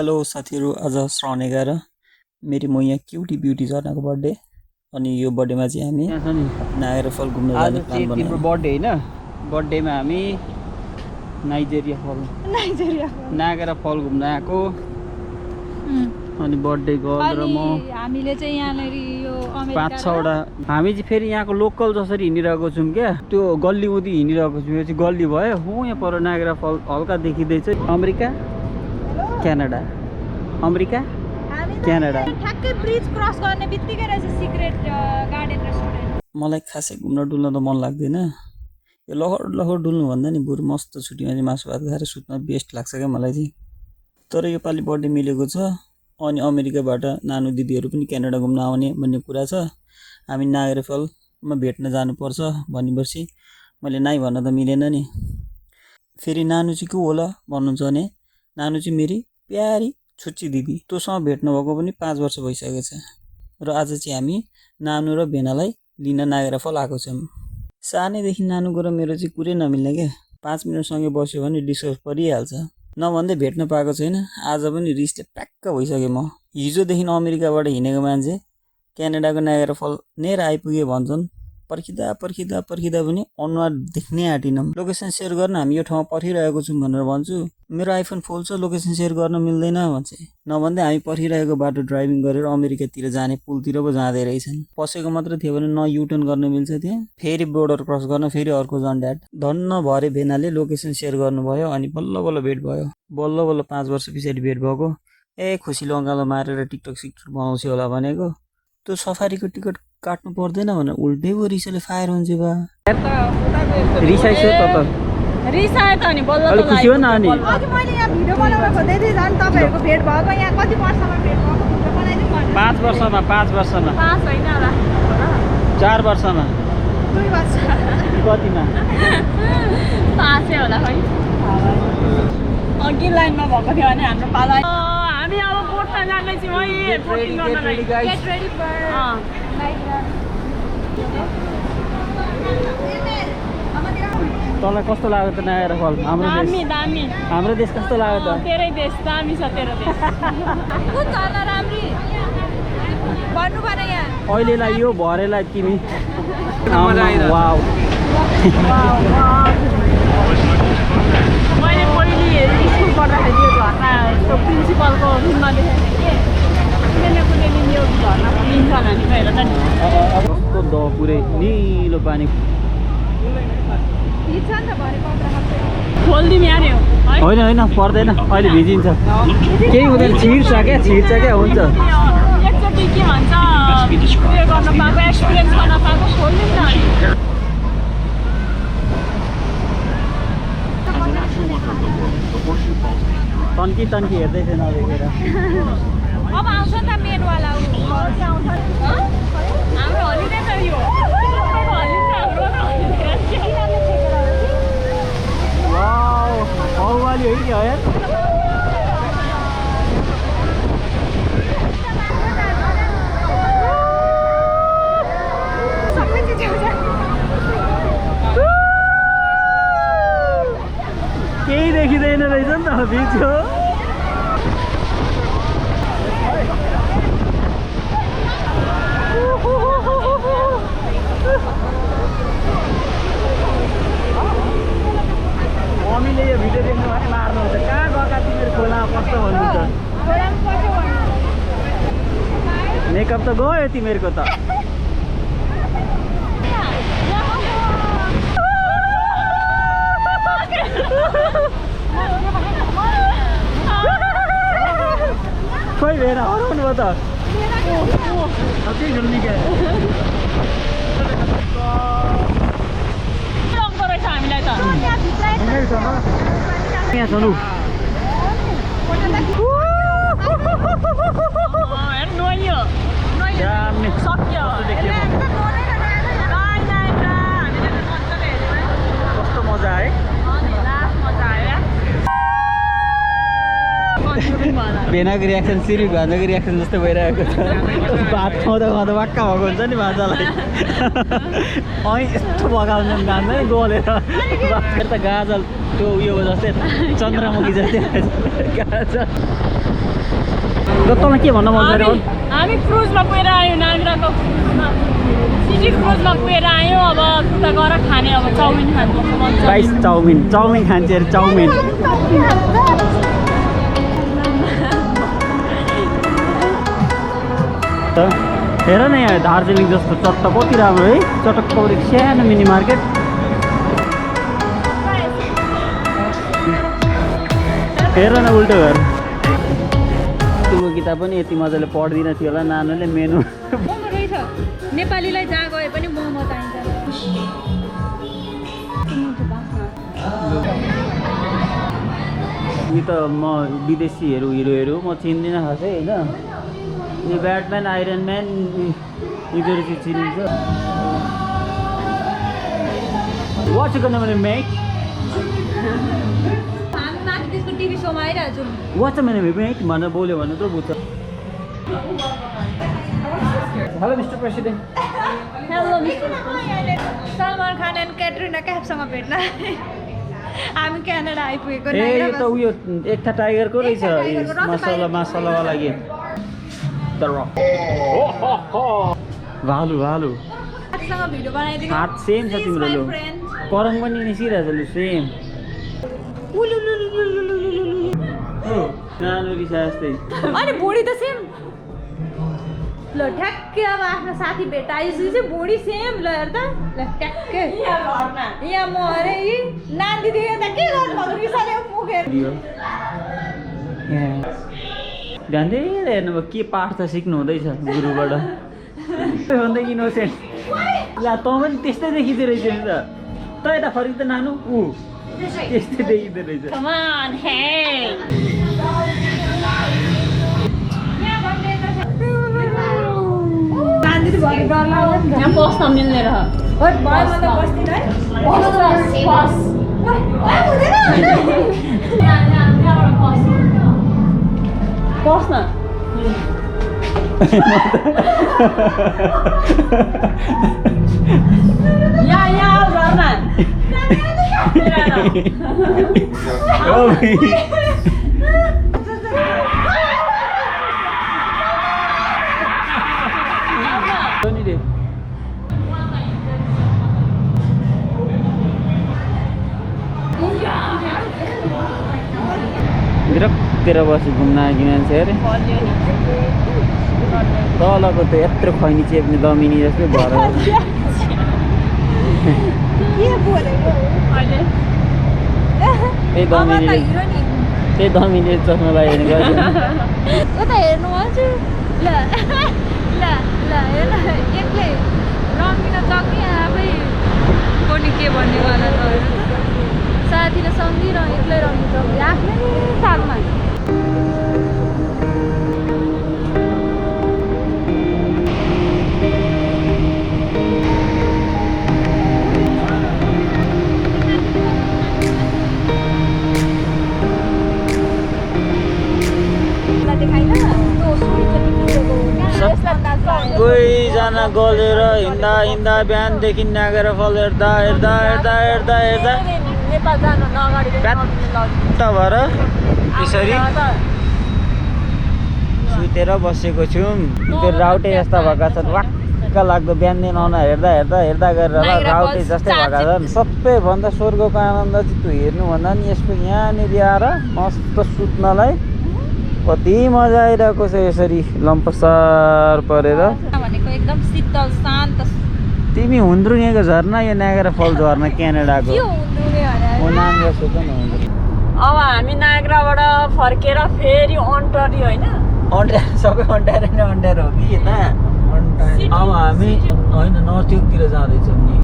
Hello साथीहरू, आज श्रावण 11 मेरी म यहाँ क्युटी ब्युटी झर्नाको बर्थडे अनि यो बर्थडेमा चाहिँ हामी नागेर फल घुम्न जाने प्लान बनायौँ। तिम्रो बर्थडे हैन, बर्थडेमा हामी नाइजेरिया फल नागेर फल घुम्न आएको अनि बर्थडे गर्ल र म हामीले चाहिँ यहाँनेर यो अमेरिका 5-6 वटा हामी चाहिँ फेरि यहाँको लोकल जसरी हिँडिरहेको छौँ क्या, त्यो गल्ली उदी हिँडिरहेको छौँ। यो चाहिँ गल्ली भयो हो, यहाँ पर नागेर फल हल्का देखिँदैछ। America Canada, America Canada. ठ्याक्कै ब्रिज क्रस गर्ने बित्तिकै रहेछ सिक्रेट गार्डन रेस्टुरेन्ट। मलाई खासै घुम्न डुल्न त मन लाग्दैन, यो लहर डुल्नु भन्दा नि बरु मस्त छुट्टीमा चाहिँ मासु भात खाएर सुत्न बेस्ट लाग्छ क्या मलाई चाहिँ। तर यो पालि बर्थडे मिलेको छ अनि अमेरिकाबाट नानु दिदीहरू पनि क्यानाडा घुम्न आउने भन्ने कुरा छ। हामी नागेर फलमा भेट्न जानुपर्छ भनेपछि मैले नाइ भन्न त मिलेन नि। फेरि नानु चाहिँ के होला भन्नुहुन्छ भने, नानु चाहिँ मेरी प्यारी छुच्ची दिदी, तँसँग भेट्नु भएको पनि 5 वर्ष भइसकेको छ र आज चाहिँ हामी नानु र भेनालाई लिन नागेर फल आएको छौँ। सानैदेखि नानुको र मेरो चाहिँ कुरै नमिल्ने क्या, 5 मिनटसँगै बस्यो भने डिस्कस परिहाल्छ। नभन्दै भेट्न पाएको छैन, आज पनि रिसले ट्याक्क भइसकेँ म। हिजोदेखि अमेरिकाबाट हिँडेको मान्छे क्यानाडाको नागेर फल नेर आइपुगे भन्छन्। पर्खिँदा पनि अनुहार देख्नै आँटिनौँ। लोकेसन सेयर गर्न हामी यो ठाउँमा पर्खिरहेको छौँ भनेर भन्छु, मेरो आइफोन फुल छ लोकेसन सेयर गर्न मिल्दैन भन्छ। नभन्दै हामी पर्खिरहेको बाटो ड्राइभिङ गरेर अमेरिकातिर जाने पुलतिर पो जाँदै रहेछन्। पसेको मात्र थियो भने न युटर्न गर्न मिल्छ त्यहाँ, फेरि बोर्डर क्रस गर्न फेरि अर्को झन्ड्याट। धन्न भरे भेनाले लोकेसन सेयर गर्नुभयो अनि बल्ल भेट भयो। बल्ल 5 वर्ष पछाडि भेट भएको। खुसीले अँगालो मारेर टिकटक सिकटक बनाउँछु होला भनेको, त्यो सफारीको टिकट काट्नु पर्दैन भनेर उल्टै पो रिसले फायर हुन्छ बा। रिसाइसो त रिसाए त नि बल्ल अलि खुसी हो न। अनि अघि मैले यहाँ भिडियो बनाउन खोज्दै थिएँ, झन् तपाईँहरूको भेट भएको। यहाँ कति वर्षमा भेट भएको भिडियो बनाइदिउँ भनेर। 5 वर्षमा 5 वर्षमा 5 होइन होला, 4 वर्षमा 2 वर्ष कतिमा 5 होला खै। अघि लाइनमा भएको थियो भने हाम्रो पाला। हामी अब बोटमा जाँदैछौँ है। Get ready, guys. Get ready for तँलाई कस्तो लाग्यो त नागेर फल? हाम्रो देश, दामी हाम्रो देश कस्तो लाग्यो त? तेरै देश दामी छ, तेरो देश। कुन झर्ना राम्री भन्नु पर्ने यहाँ अहिलेलाई यो भरेलाई तिमी वाउ। मैले पहिले स्कुल पढ्दाखेरि यो झर्ना प्रिन्सिपलको रुममा देखेको थिएँ कि कुनै दिन यो झर्ना लिन्छ भनेको हेर त नि। कस्तो द पुरै निलो पानी। खोलिदिउँ यार यो है। होइन पर्दैन, अहिले भिजिन्छ केही हुँदैन। छिर्छ क्या हुन्छ। एकचोटि के भन्छ उयो गर्न पाएको, एक्सपिरियन्स गर्न पाएको, खोलिदिउँ न अनि। तन्की हेर्दै थिएन देखेर। अब आउँछ नि त मेनवाला आउँछ। हाम्रो हलिडे त यो बाहुबली हो कि यार। केही देखिँदैन रहेछ नि त बिच हो। मम्मीले यो भिडियो देख्नु भने मार्नुहुन्छ, कहाँ गएका तिमीहरू खोलामा कस्तो भन्नुहुन्छ। मेकअप त गयो तिमीहरूको त। खोइ भेर हराउनु भयो त। हामीलाई त यहाँ छ लु। सक्यो कस्तो मजा आयो। भेनाको रियाक्सन सिरी भान्जाको रियाक्सन जस्तै भइरहेको छ। भात खुवाउँदा वाक्का भएको हुन्छ नि भान्जालाई। यस्तो भगाउँछन् भान्जा नि गोलेर। त गाजल त्यो उयो जस्तै चन्द्रमुखी जस्तै गाजल। तँलाई के भन्न मन पऱ्यो हामी क्रुजमा पुगेर आयौँ नागराको क्रुजमा सिटी क्रुजमा पुगेर आयौँ अब उता गएर खाने अब चाउमिन खानुपर्छ राइस चाउमिन खान्छ अरे चाउमिन हेर न यहाँ दार्जिलिङ जस्तो चट्ट कति राम्रो है चटक्क सानो मिनी मार्केट हेर न उल्टो घर त्यो किताब पनि यति मजाले पढ्दिनँ थियो होला नानुले मेनु मोमो रहेछ नेपालीलाई जहाँ गए पनि मोमो चाहिन्छ यो त म विदेशीहरू हिरोहरू म चिन्दिनँ खासै होइन यो ब्याटम्यान आइरन म्यान यिनीहरू चाहिँ चिनिन्छ वाच गर्ने मेट टिभी सोमा आइरहेको छु वाच मैंने मेट भनेर बोल्यो भने त बुझ्छ hello mister president hello Salman Khan and Katrina कैफसँग भेट्न हामी क्यानाडा आइपुगेको ए यो त उयो एकता टाइगरको रहेछ मासलावाला गीत भालु सँग भिडियो बनाइदिनु हात सेम छ तिम्रो लो करङ पनि निस्किरहेछ लु सेम नानु रिसा जस्तै अनि बुढी त सेम ल ठ्याक्कै अब आफ्नो साथी भेटाइसु चाहिँ बुढी सेम ल हेर त ल ठ्याक्कै यहाँ म अरे यी नानी दिदी त के गर्नुभएको रिसाले पुगेर ध्यान दिएर हेर्नुभयो के पाठ त सिक्नु हुँदैछ गुरुबाट भन्दा इनोसेन्ट ला तँ पनि त्यस्तै देखिँदो रहेछ नि त यता फर्क त नानु ऊ त्यस्तै देखिँदो रहेछ Come on, hey! यहाँ बस्न मिल्ने रह बस्न यहाँ घरमा तिर बसी घुम्न आएकी मान्छे अरे तलको त यत्रो खैनी चेप्ने दमिनी जस्तै भएर त्यही दमिनी चस्मा लगायो भने उता हेर्नु आउँछु ल ल ल हेर एक्लै रमिन सक्ने आफै कोनी के भन्नेवाला त साथीले सम्झिरह एक्लै रमिन सक्ने आफ्नै तालमा सबैजना गलेर हिँड्दा बिहानदेखि नागेर फल हेर्दा प्याट्ट भएर यसरी सुतेर बसेको छौँ त्यो राउटे जस्ता भएका छन् वाक्क लाग्दो बिहानदेखि आउन हेर्दा गरेर राउटे जस्तै भएका छन् सबैभन्दा स्वर्गको आनन्द चाहिँ त्यो हेर्नुभन्दा नि यसको यहाँनिर आएर मस्त सुत्नलाई कति मजा आइरहेको छ यसरी लम्पसार परेर भनेको एकदम शीतल शान्त तिमी हुन्द्रुङेको झर्ना यो नागरा फल झर्ना क्यानाडाको नाम सोच न अब हामी नागराबाट फर्केर फेरि अन्टरी होइन सबै अन्टाएर नै अन्टाएर हो कि यता अब हामी होइन नर्थतिर जाँदैछौँ नि